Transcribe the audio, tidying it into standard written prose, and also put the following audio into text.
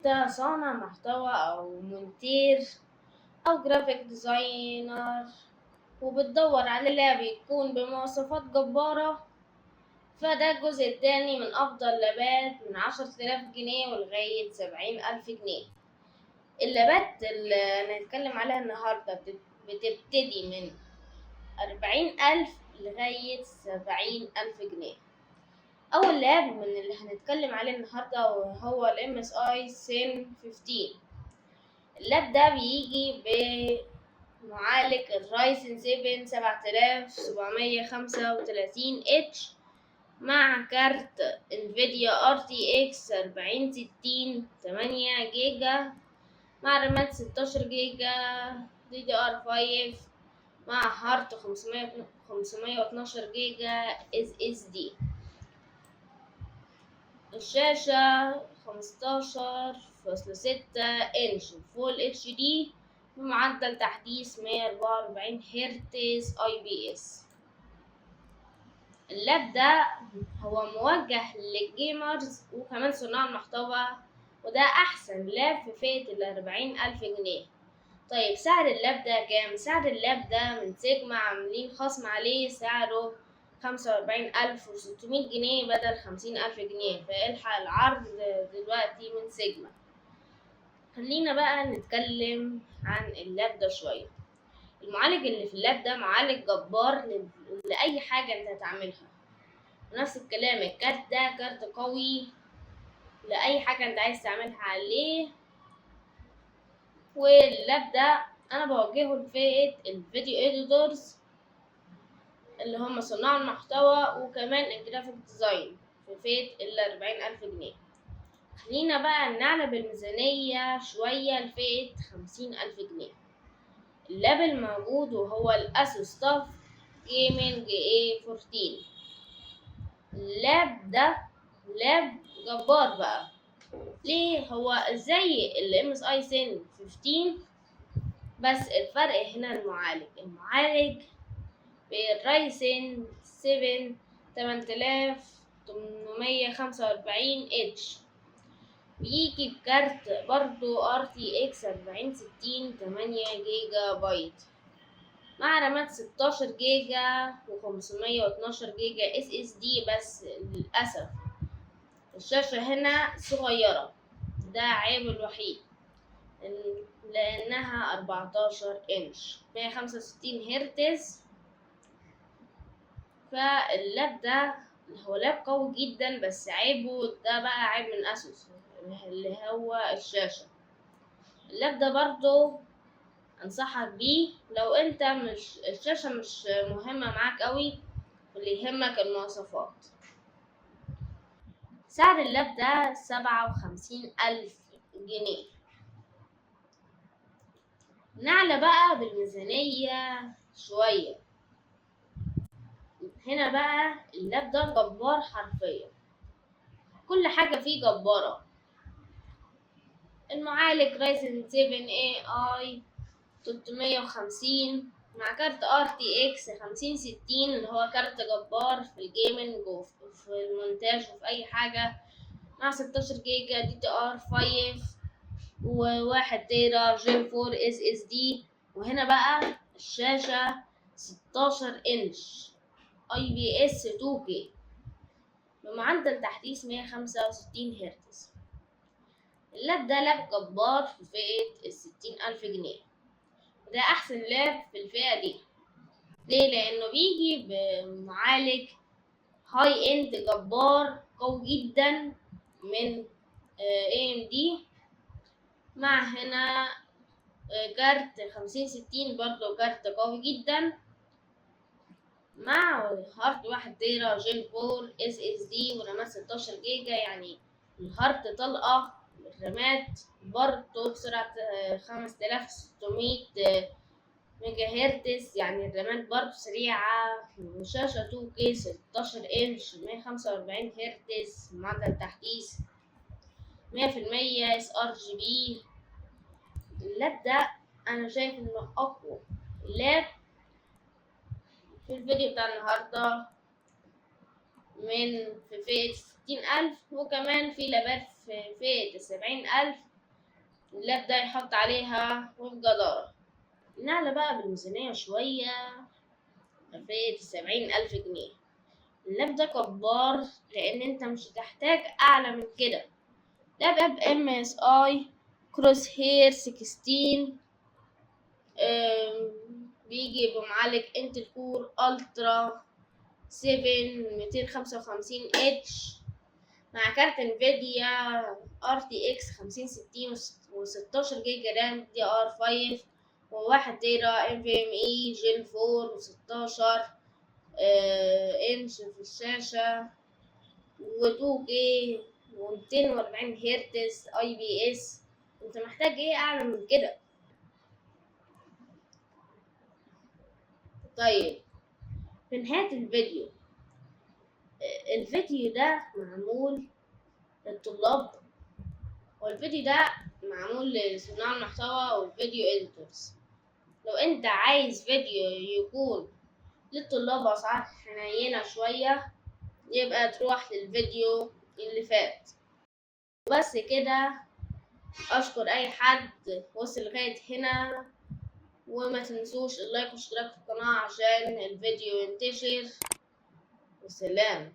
انت صانع محتوى او مونتير او graphic designer وبتدور على لاب يكون بمواصفات جبارة، فده الجزء الثاني من افضل لابات من 10,000 جنيه ولغاية 70,000 جنيه. اللابات اللي هنتكلم عليها النهاردة بتبتدي من 40,000 لغاية 70,000 جنيه. أول لاب من اللي هنتكلم عليه النهاردة وهو ال MSI Thin 15. اللاب ده بيجي بمعالج ال Ryzen 7 7735 H مع كارت Nvidia RTX 4060 8 جيجا مع رامات 16 جيجا DDR5 مع هارد 512 جيجا SSD. الشاشة 15.6 inch full HD بمعدل تحديث 144 هرتز IPS. اللاب ده هو موجه لل gamers وكمان صناع المحتوى، وده أحسن لاب في فئة ال40,000 جنيه. طيب، سعر اللاب ده كام؟ سعر اللاب ده من سيجما عاملين خصم عليه، سعره 45,600 جنيه بدل 50,000 جنيه، فالحق العرض دلوقتي من سيجما. خلينا بقى نتكلم عن اللاب ده شوية. المعالج اللي في اللاب ده معالج جبار لأي حاجة انت هتعملها، ونفس الكلام الكارت ده كارت قوي لأي حاجة انت عايز تعملها عليه. واللاب ده انا بوجهه لفئة ال video editors اللي هم صناع المحتوى وكمان ال graphic design في فئة ال40,000 جنيه. خلينا بقى نعلى بالميزانية شوية لفئة 50,000 جنيه. اللاب الموجود وهو ال ASUS TUF Gaming A 14. اللاب ده لاب جبار بقى. ليه؟ هو زي ال MSI Thin 15، بس الفرق هنا المعالج. المعالج بال Ryzen 7 8845 H، بيجي بكارت برضو RTX 4060 8 جيجا بايت مع رامات 16 جيجا و512 جيجا SSD. بس للأسف الشاشة هنا صغيرة، ده عيب الوحيد، لأنها 14 إنش، 165 هرتز. فاللاب ده هو لاب قوي جدا، بس عيبه ده بقى عيب من ASUS اللي هو الشاشة. اللاب ده برضو انصحك بيه لو انت مش الشاشة مش مهمة معاك قوي واللي يهمك المواصفات. سعر اللاب ده 57,000 جنيه. نعلى بقى بالميزانية شوية. هنا بقى اللاب ده جبار حرفيا، كل حاجة فيه جبارة. المعالج Ryzen 7 AI 350 مع كارت RTX 5060 اللي هو كارت جبار في ال gaming وفي المونتاج وفي اي حاجة، مع 16 جيجا DDR 5 وواحد تيرا Gen 4 SSD. وهنا بقى الشاشة 16 انش IPS 2K بمعدل تحديث 165 هرتز. اللاب ده لاب جبار في فئة ال60,000 جنيه، وده أحسن لاب في الفئة دي. ليه؟ لأنه بيجي بمعالج high end جبار قوي جدا من AMD، مع هنا كارت 5060 برضو كارت قوي جدا، مع هارد 1 تيرا Gen 4 SSD ورامات 16 جيجا، يعني الهارد طلقة. الرامات برضو بسرعة 5600 ميجا هرتز، يعني الرامات برضو سريعة، وشاشة 2K 16 انش 145 هرتز، معدل تحديث 100% sRGB. اللاب ده انا شايف انه اقوى لاب في الفيديو بتاع النهاردة من في فئة 60,000، وكمان في لابات في فئة ال70,000. اللاب ده يحط عليها وبجدارة. نعلى بقى بالميزانية شوية في 70,000 جنيه. اللاب ده جبار لأن انت مش هتحتاج أعلى من كده. لاب MSI Crosshair 16، بيجي بمعالج Intel Core Ultra 7 255 H مع كارت Nvidia RTX 5060 و16 جيجا RAM DDR 5 وواحد تيرا NVMe Gen 4 و16 انش في الشاشة و 2K و240 هرتز IPS. انت محتاج ايه اعلى من كده؟ طيب في نهاية الفيديو، الفيديو ده معمول للطلاب، والفيديو ده معمول لصناع المحتوى وال video editors. لو انت عايز فيديو يكون للطلاب بأسعار حنينة شوية يبقى تروح للفيديو اللي فات. وبس كده، اشكر اي حد وصل لغاية هنا، وما تنسوش ال like والاشتراك في القناة عشان الفيديو ينتشر. وسلام.